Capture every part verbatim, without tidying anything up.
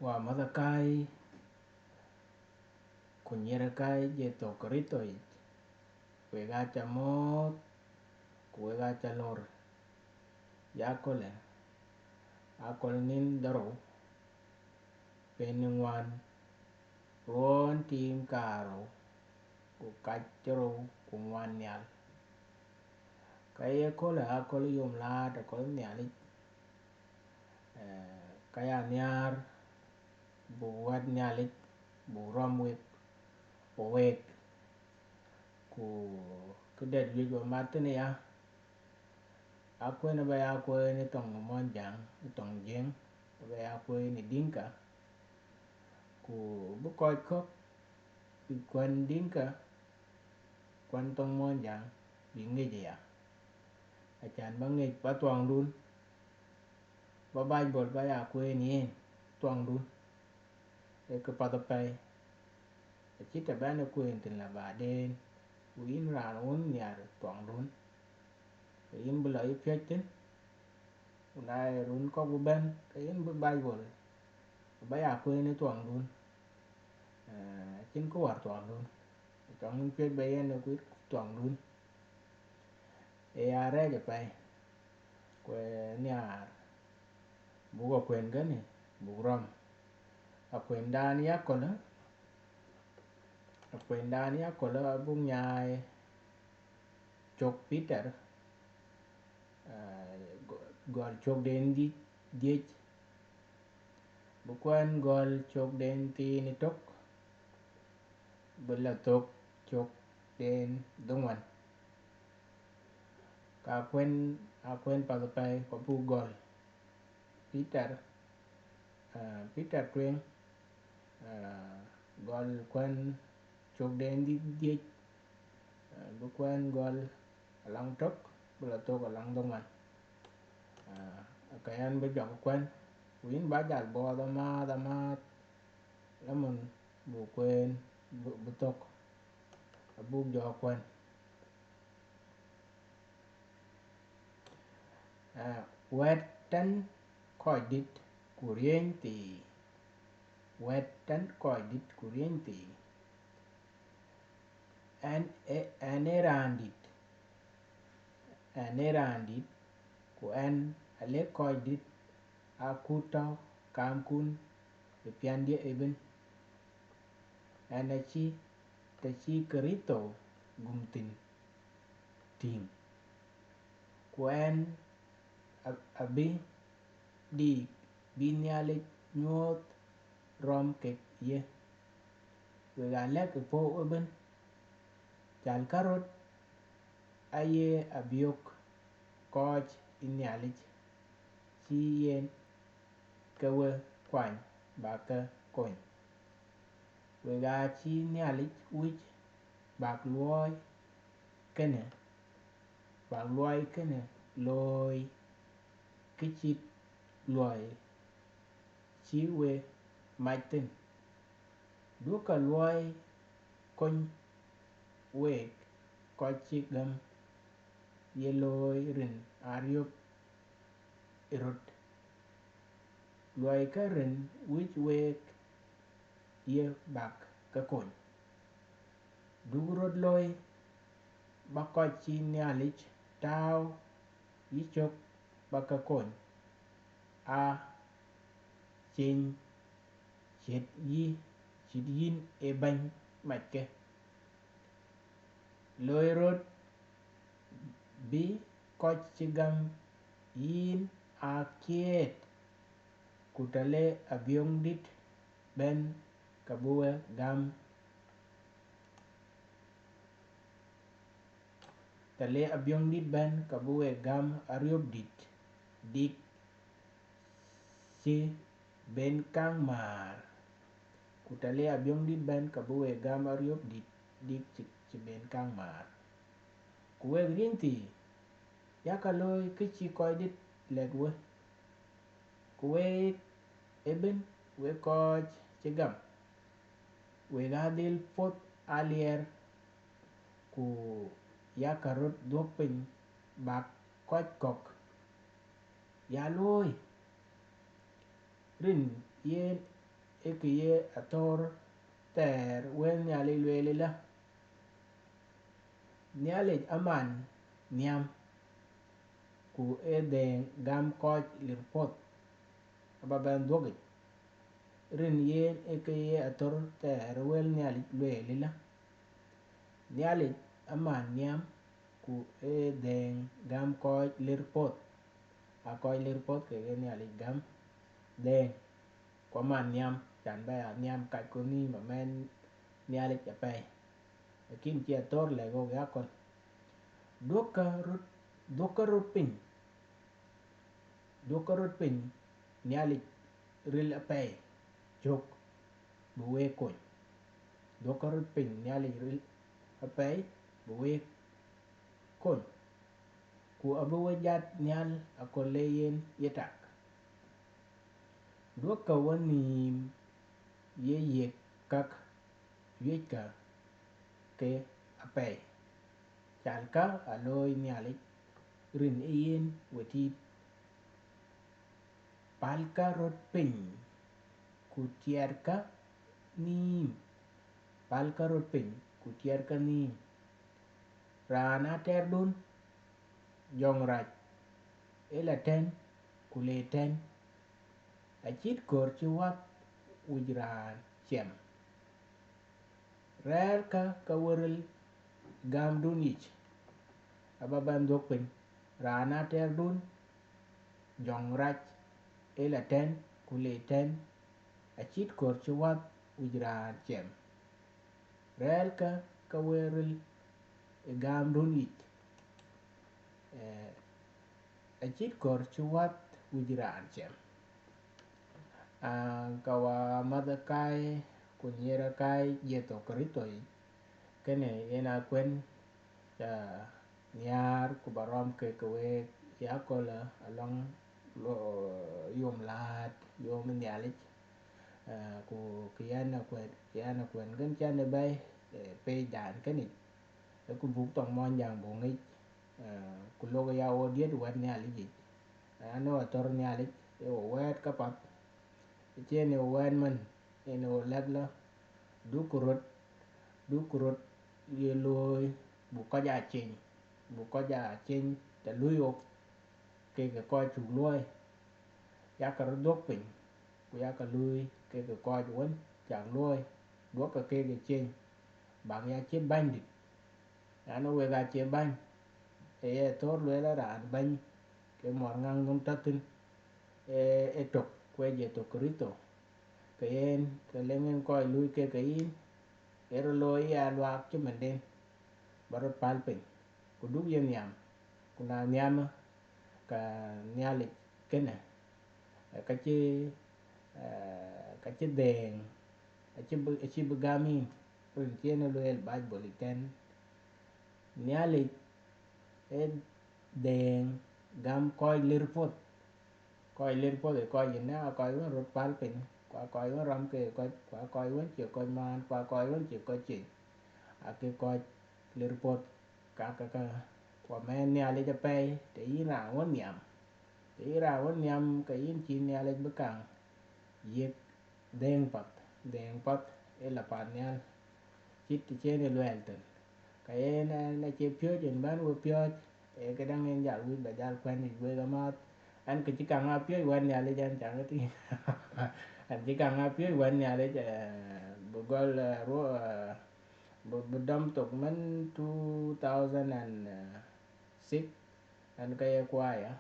Wämäthakääi ku nyïïrkääi Jethu Krïtho yic, wek aa ca mɔ̈ɔ̈th ku wek aa ca lor. Ye akölë, aköl nïn dhorou, pɛɛi ŋuan, ruɔ̈ɔ̈n tiim karou ku kac rou ku ŋuan nhial. Ka ye akölë, aköl yom laat, aköl Nhialic. Eh, ka ya nhiaar buk wɛ̈t Nhialic, buk rɔm wek, ku wek, ku kë dɛ̈t wiëc ba mat thïn aya, akuën aba ya kueen ë thoŋ Muɔnyjäŋ, ë thoŋ Jiëŋ, aba ya kueen ë Dinka, ku bï kɔc kɔ̈k bï kuɛ̈n Dinka, kuɛ̈n thoŋ Muɔnyjäŋ, bï ŋic aya. Acän ba ŋic ba thuɔŋdun, ba Baibol ba ya kueen yen thuɔŋdun, ee kë path apɛi. Acït të bɛ̈n ë kueen thïn la baden, ku yïn raan wun nhiar thuɔŋdun, ke yïn bï lɔ yï piɔ̈c thïn, ku na ye run kɔ̈k bï bɛ̈n, ke yïn bï Baibol ba ya kueen ë thuɔŋdun. Eh, acïn kë wär thuɔŋdun, cɔŋ yïn piɔ̈c ba yen ë kuit thuɔŋdun. Ee ya rɛɛc apɛi, ku ë nhiaar buk akuën kënë buk rɔm. Akuëndan ye akölë, akuëndan ye akölë abuk nyaai cök Peter, ah, gɔ-, gɔl cökden dhi-, dhiëc, bï kuɛ̈n gɔl cökden thiin ë tök, bï la thök cökden dhoŋuan. Ka kuën, akuën path apɛi ku abuk gɔl. Peter, ah, Peter tueŋ, ah, gɔl kuɛ̈n cökden dhi-, dhiëc, ah, bï kuɛ̈n gɔl alaŋ tök, bï la thök alaŋ dhoŋuan. Ah, ke yɛn bï jɔk kuɛ̈n, ku yïn ba jal buɔɔth amääth amääth, ëmën buk kueen bï, bï thök, abuk jɔk kuɛ̈n. Ah, wɛ̈t tën kɔcdït ku riënythii, wɛ̈t tën kɔcdït ku riënythii. Ɣɛn ë, ɣɛn ë raandït, ɣɛn ë raandït, ku ɣɛn alëk kɔcdït akut tɔ̈ kamkun ë piändiɛ̈ ëbën. Ɣɛn acï të cï Krïtho gum thïn tïŋ, ku ɣɛn a-, abï diik bï Nhialic nyuɔɔth rɔm kek ye. Wek aa lɛ̈k ë puɔ̈u ëbën, calkë röt aye abiök kɔc ë Nhialic cï yen ke we kuany bäk ke kony. Wek aa cï Nhialic wïc bäk luɔi kënë, bäk luɔi kënë looi, kë cït luɔi cï we mac thïn. Duɔ̈kkë luɔi kony week kɔc cï gäm ye looi rin ariöp ë röt. Luɔikë rin wïc week ye bäk ke kony. Duk röt looi ba kɔc cï Nhialic tääu yïcök ba ke kony, aa cïn cït yï, cït yïn ë bɛ̈ny mac ke. Loi röt bï kɔc cï gäm yïn aa kiɛɛt, ku të le abiöŋdït bɛ̈n, ke bï we gäm, të le abiöŋdït bɛ̈n, ke bï we gäm ariöpdït dik cï ben kaŋ määr. Ku të le abiöŋdït bɛ̈n, ke bï we gäm ariöpdït dik cï, cï ben kaŋ määr. Ku wek riënythii, yakë looi kë cï kɔcdït lɛ̈k we. Ku wek ëbën, wek kɔc cï gam, wek aa dhil puɔ̈th aliɛr, ku yakë röt dhuɔ̈k piny bäk kɔc kɔ̈k ya looi. Rin yen ë kë ye athör thɛɛr wël Nhialic lueel ëlä, Nhialic aman nhiam, ku ë dhëëŋ gäm kɔc lir puɔ̈th. Aba bɛn dhuɔ̈k yic, rin yen ë kë ye athör thɛɛr wël Nhialic lueel ëlä, Nhialic aman nhiam, ku ë dhëëŋ gäm kɔc lir puɔ̈th. Aa kɔc lir puɔ̈th kek ë Nhialic gäm dhëëŋ, ku aman nhiam, can bä ya nhiam kacku nhïïm amɛn Nhialic apɛi. Lakin cï athör lɛ̈k ɣok ya kɔn, duɔ̈kkë röt, duɔ̈kkë röt piny, duɔ̈kkë röt piny Nhialic ril apɛi cök bï week kony. Duɔ̈kkë röt piny Nhialic ril apɛi bï week kony, ku abï we jat nhial aköl le yen ye tak. Duɔ̈kkë wenhïïm ye yiëk käk wiëckë ke apɛi. Calkë alooi Nhialic rin ë yen we tiit. Pälkë röt piny, ku tiɛtkë nhïïm. Pälkë röt piny, ku tiɛtkë nhïïm. Raan atɛrdun, jɔŋrac, ë la tɛ̈n, ku le tɛ̈n, acït köör cï wäth wïc raan ciɛm. Rɛ̈ɛ̈rkë ke we ril gämdun yic, aba bɛn dhuɔ̈k piny, raan atɛrdun, jɔŋrac, ë la tɛ̈n, ku le tɛ̈n, acït köör cï wäth wïc raan ciɛm. Rɛ̈ɛ̈rkë ke we ril ë gämdun yic, eh, acït köör cï wäth wïc raan ciɛm. Ah, ka wämäthëkai ku nyïïrëkai Jethu Krïtho yic, kënë yen akuën ca nhiaar ku ba rɔm kek ke week ya köölë alɔŋ lo-, yom läät, yom Nhialic. Ah, ku kë yɛn akuën, kë yɛn akuën kën cän ë bɛ̈i, eh, page dan kënë yic, ë ku buk thoŋ Muɔnyjäŋ buk ŋic, eh, ku lok ya wo diɛt wɛ̈t Nhialic yic. An, ë athör Nhialic, ë wo wɛ̈ɛ̈t käpath, ë cïn ë wo wɛ̈ɛ̈t man, yen ë wo lɛ̈k lɔ, duk röt, duk röt ye looi, buk kɔc aa ceny, buk kɔc aa ceny të lui ɣok kek kɔc cuk luɔ̈i, yakë röt dhuɔ̈k piny, ku yakë luui kek kɔc wën cak luɔ̈i, duɔ̈kkë kek ë ceny, bäk ya ciët bänydït. An, wek aa cie bäny, ee ye athör lueel ë raan bɛ̈ny, ke muɔr ŋaŋ nhom tɔ̈ thïn, ee, ee tök, ku ee Jethu Krïtho. Ke yen, ke lëŋ en kɔc luui kek ke yïn, ee rɔt looi ya luaak cïmënden, ba rɔt päl piny, ku duk ye nhiam, ku na nhiamë, ka Nhialic kënë, eh, ka cï, eh, ka cï dhëëŋ, acï bï, acï bï gäm yïn, rin cï en ë lueel Baibol yic tɛ̈n. Nhialic ee dhëëŋ gäm kɔc lir puɔ̈th. Kɔc lir puɔ̈th ë kɔc yïn, aa kɔc wën röt päl piny, ku aa kɔc wën rɔm ke kɔc, ku aa kɔc wën cie kɔc maan, ku aa kɔc wën cie kɔc ceny, aa ke kɔc lir puɔ̈th. Ka, ka, ka, ku amɛn Nhialic apɛi, të yïn raan wën nhiam. Të yïn raan wën nhiam, ke yïn cïï Nhialic bï kaŋ yiëk dhëëŋ path, dhëëŋ path ë la pan nhial, cït të cï en ë luɛɛl thïn. Ka yen, ɣɛn acie piööc en bän we piɔ̈ɔ̈c, ee këdäŋ en jal wïc ba jal kuɛ̈n yic wek amääth. Ɣɛn kë cï kaŋ aa piööc wɛ̈t Nhialic ɣɛn cak ë tïŋ. Ɣɛn cï kaŋ aa piööc wɛ̈t Nhialic, eh, bï gɔl, eh, ruɔ-, eh, bï, bï dɔm thok mën two thousand and six, ɣɛn ke ye choir,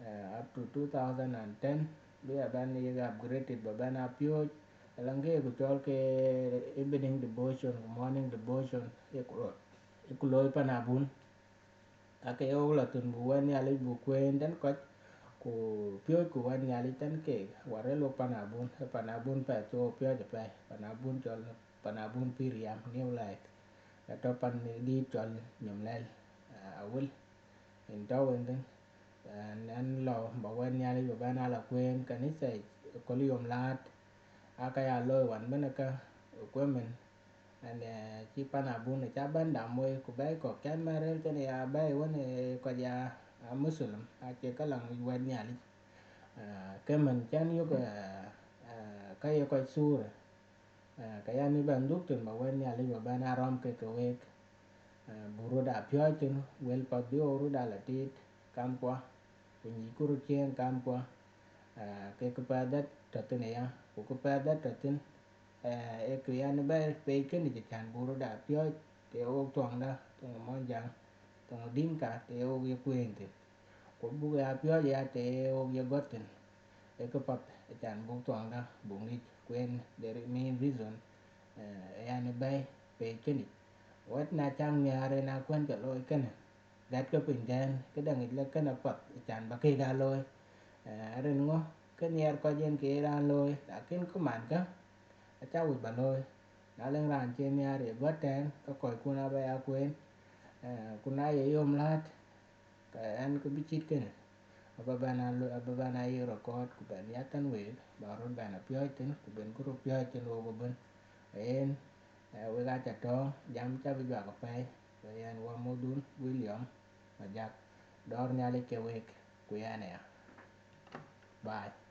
eh, up to two thousand and ten, bï ya bɛn yek upgraded, ba bɛn a piööc, alɔŋ ke ku cɔl ke evening devotion ku morning devotion, ye ku looi, ye ku looi pan abun. Ake ye wok lɔ thïn, buk wɛ̈t Nhialic buk kueen tën kɔc, ku piööcku wɛ̈t Nhialic tën keek, wär rëër wok pan abun, ë pan abun pɛth cï wok piɔ̈ɔ̈c apɛi, pan abun cɔl, pan abun pïïr yam, New Life, ke tɔ̈ pan dïït cɔl Nyomlɛl, ah, Awil, yen tɔ̈ wën thïn. Ɣɛn, ɣɛn lɔ ba wɛ̈t Nhialic ba bɛn a lɔ kueen kanitha yic ëkööl yom läät, aa ka ya looi wän bɛ̈n ë kä ë kuëmën. Ɣɛn, eh, cï pan abun aca bɛ̈n dam wei, ku bɛ̈ɛ̈i kɔ̈k cän bɛ̈n rëër thïn ya bɛ̈ɛ̈i wën, eh, kɔc ya, ah, Muslim, acie ka laŋ wïc wɛ̈t Nhialic. Ah, ke mën cän yök, eh, Ka ye kɔc thur, ke yɛn ë bɛn dhuk thïn ba wɛ̈t Nhialic ba bɛn a rɔm kek ke wek, buk röt a piɔ̈ɔ̈c thïn wël path bï ɣok röt a la tiit kamkua, ku nyicku röt ciëën kamkua. Kek kë path dɛ̈t tɔ̈ thïn aya ku kë path dɛ̈t tɔ̈ thïn, ee kë yɛn ë bɛ̈ɛ̈i page kënë yic, acän buk röt a piɔ̈ɔ̈c tɛ̈ ye ɣok thuɔŋda, thoŋ Muɔnyjäŋ, thoŋ Dinka tɛ̈ ye ɣok ye kueen thïn, ku buk ya piɔ̈ɔ̈c aya tɛ̈ ye ɣok ye gɔ̈t thïn. Ee këpath acän buk thuɔŋda buk ŋic, ku yen the main reason ë yɛn ë bɛ̈ɛ̈i page kënë yic. Wɛ̈t na cäk nhiaar yen akuën ca looi kënë, gɛ̈tkë piny tɛ̈n, këdäŋ yic la kënë apath acän ba kek aa looi. Rin ŋö? Kë nhiɛɛr kɔc yen ke ye raan looi, lakin kë mankë, acä wïc ba looi. Na lëŋ raan cie nhiaar ye gɔ̈t tɛ̈n, ke kɔckun aba ya kueen. Ku na ye yom läät, ke ɣɛn kë bï cït kënë, aba bɛn a, aba bɛn a ye record ku bɛn ya thɛ̈n week ba röt bɛn a piɔ̈ɔ̈c thïn ku bɛn ku röt piɔ̈ɔ̈c thïn ɣok ëbën. Yen, wek aca tɔ̈ɔ̈ŋ, jam ca bï juak apɛi. Ke ɣɛn wä muɔ̈thdu William Majak, dɔ̈ɔ̈r Nhialic ke wek, ku ɣɛn aya. Bye.